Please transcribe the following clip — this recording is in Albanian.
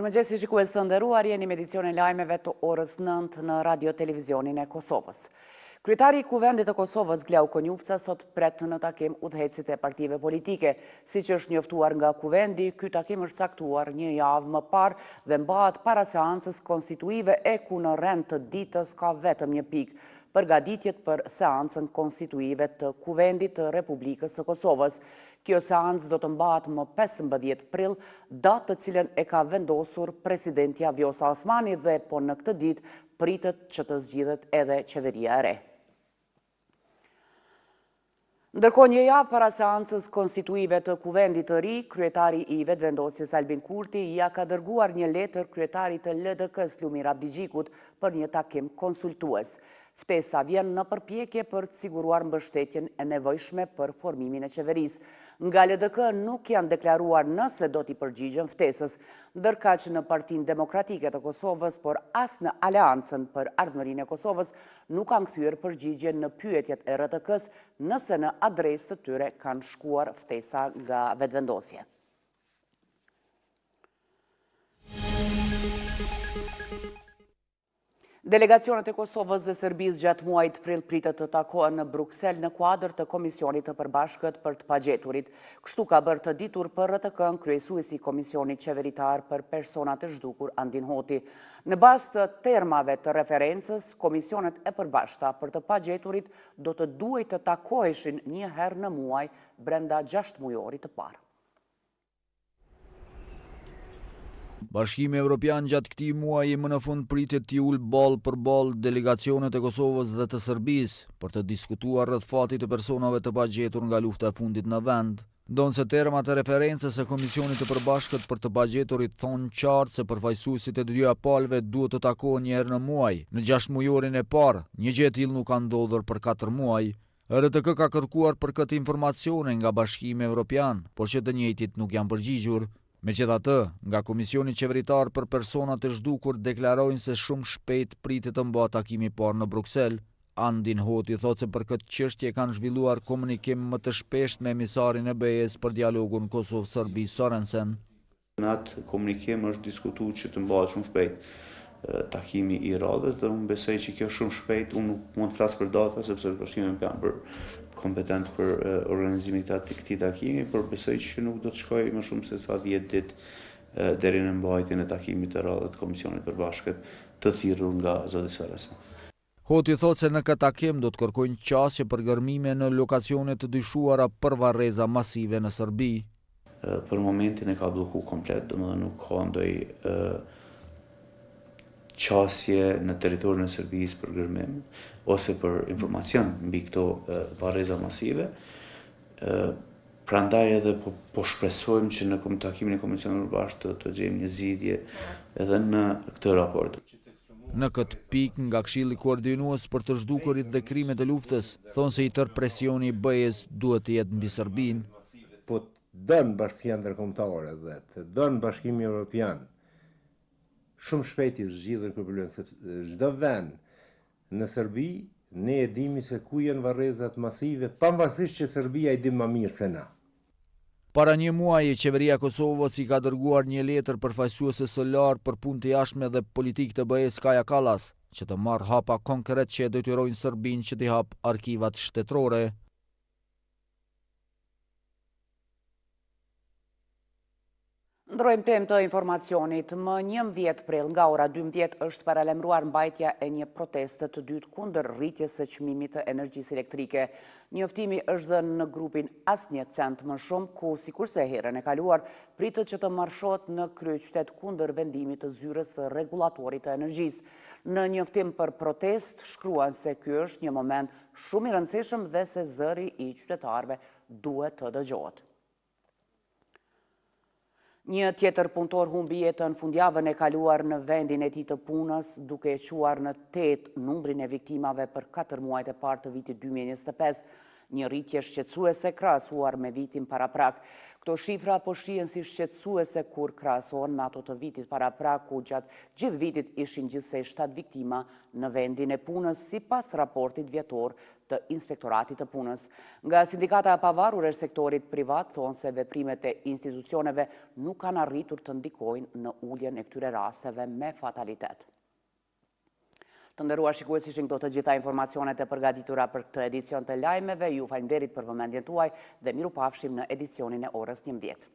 Mirëmëngjesi shikues të nderuar, jeni me edicionin e lajmeve të orës 9 në Radio Televizionin e Kosovës. Kryetari i Kuvendit të Kosovës, Glauk Konjufca, sot pret në takim udhëheqësit e partive politike. Siç është njoftuar nga Kuvendi, ky takim është caktuar një javë më parë dhe mbahet para seancës konstituive e ku në rend të ditës ka vetëm një pikë, përgatitjet për seancën konstituive të Kuvendit të Republikës së Kosovës. Kjo seancë do të mbahet më 15 prill, datë të cilën e ka vendosur presidentja Vjosa Osmani dhe po në këtë ditë pritet që të zgjidhet edhe qeveria e re. Ndërkohë një javë para seancës konstituive të Kuvendit të ri, kryetari i Vetëvendosjes Albin Kurti ia ka dërguar një letër kryetarit të LDK-së Lumir Abdixhikut për një takim konsultues. Ftesa vjen në përpjekje për të siguruar mbështetjen e nevojshme për formimin e qeverisë. Nga LDK nuk janë deklaruar nëse do t'i përgjigjen ftesës, ndërkaq në Partinë Demokratike të Kosovës, por as në Aleancën për Ardhmërinë e Kosovës nuk kanë kthyer përgjigje në pyetjet e RTK-së nëse në adresë të tyre kanë shkuar ftesa nga Vetëvendosje. Delegacionet e Kosovës dhe Serbisë gjatë muajit prill pritet të takohen në Bruksel në kuadër të Komisionit të Përbashkët për të Pagjeturit. Kështu ka bërë të ditur për RTK-në kryesuesi i Komisionit Qeveritar për Personat e Zhdukur, Andin Hoti. Në bazë të termave të referencës, komisionet e përbashkëta për të pagjeturit do të duhej të takoheshin një herë në muaj brenda gjashtëmujorit të parë. Bashkimi Evropian gjatë këtij muaji më në fund pritet t'i ulë ballë për ballë delegacionet e Kosovës dhe të Serbisë, për të diskutuar rreth fatit të personave të pagjetur nga lufta e fundit në vend. Ndonëse termat e referencës së Komisionit të Përbashkët për të Pagjeturit thonë qartë se përfaqësuesit e të dyja palëve duhet të takohen një herë në muaj, në gjashtëmujorin e parë, një gjë e tillë nuk ka ndodhur për katër muaj. RTK ka kërkuar për këtë informacione nga Bashkimi Evropian, por që të njëjtit nuk janë përgjigjur. Megjithatë, nga Komisioni Qeveritar për Personat e Zhdukur deklarojnë se shumë shpejt pritet të mbahet takimi i parë në Bruksel. Andin Hoti thotë se për këtë çështje kanë zhvilluar komunikim më të shpeshtë me emisarin e BE-së për dialogun Kosovë-Serbi Sorensen. Në atë komunikim është diskutu që të mbahet shumë shpejt takimi i radhës dhe unë besoj që kjo shumë shpejt, unë nuk mund të flas për data sepse është Bashkimi Evropian për kompetent për organizimin e këtij takimi, por besoj që nuk do të shkojë më shumë se sa 10 ditë deri në mbajtjen e takimit të radhës të Komisionit të Përbashkët të thirrur nga zoti Sorensen. Hoti thotë se në këtë takim do të kërkojnë qasje për gërmime në lokacione të dyshuara për varreza masive në Serbi. Për momentin e ka blloku komplet, domethënë nuk ka ndoj qasje në territorin e Serbisë për gërmim ose për informacion mbi këto varreza masive. Prandaj edhe po, po shpresojmë që në takimin e Komisionit të Përbashkët të, të gjejmë një zgjidhje edhe në këtë raport. Në këtë pikë, nga Këshilli Koordinues për të Zhdukurit dhe Krimet e Luftës, thonë se i tërë presioni i BE-së duhet të jetë mbi Serbinë. Po të don bashkësia ndërkombëtare dhe të don Bashkimi Evropian, shumë shpejt i zgjidhen ky problem sepse çdo vend Në Serbi, ne e dimi se ku janë varrezat masive, pavarësisht që Serbia i di ma mirë se na. Para një muaji, Qeveria e Kosovës i ka dërguar një letër përfaqësueses së lartë për punë të jashtme dhe politikë të BE-së Kaja Kallas, që të marrë hapa konkret që e detyrojnë Serbinë që t'i hapë arkivat shtetërore. Ndërrojmë temë të informacionit. Më 11 prill nga ora 12 është paralajmëruar mbajtja e një proteste të dytë kundër rritjes së çmimit të energjisë elektrike. Njoftimi është dhënë në grupin Asnjë cent më shumë, ku sikurse herën e kaluar, pritet që të marshohet në kryeqytet kundër vendimit të zyrës së rregullatorit të energjisë. Në njoftim për protestë, shkruan se ky është një moment shumë i rëndësishëm dhe se zëri i qytetarëve duhet të dëgjohet. Një tjetër punëtor humbi jetën fundjavën e kaluar në vendin e tij të punës, duke e çuar në 8 numrin e viktimave për 4 muajt e parë të vitit 2025. Një rritje shqetësuese krahasuar me vitin paraprak. Këto shifra po shihen si shqetësuese kur krahasohen me ato të vitit paraprak, ku gjatë gjithë vitit ishin gjithsej 7 viktima në vendin e punës, sipas raportit vjetor të Inspektoratit të Punës. Nga Sindikata e Pavarur e Sektorit Privat thonë se veprimet e institucioneve nuk kanë arritur të ndikojnë në uljen e këtyre rasteve me fatalitet. Të nderuar shikues, ishin këto të gjitha informacionet e përgatitura për këtë edicion të lajmeve. Ju faleminderit për vëmendjen tuaj dhe mirupafshim në edicionin e orës 11.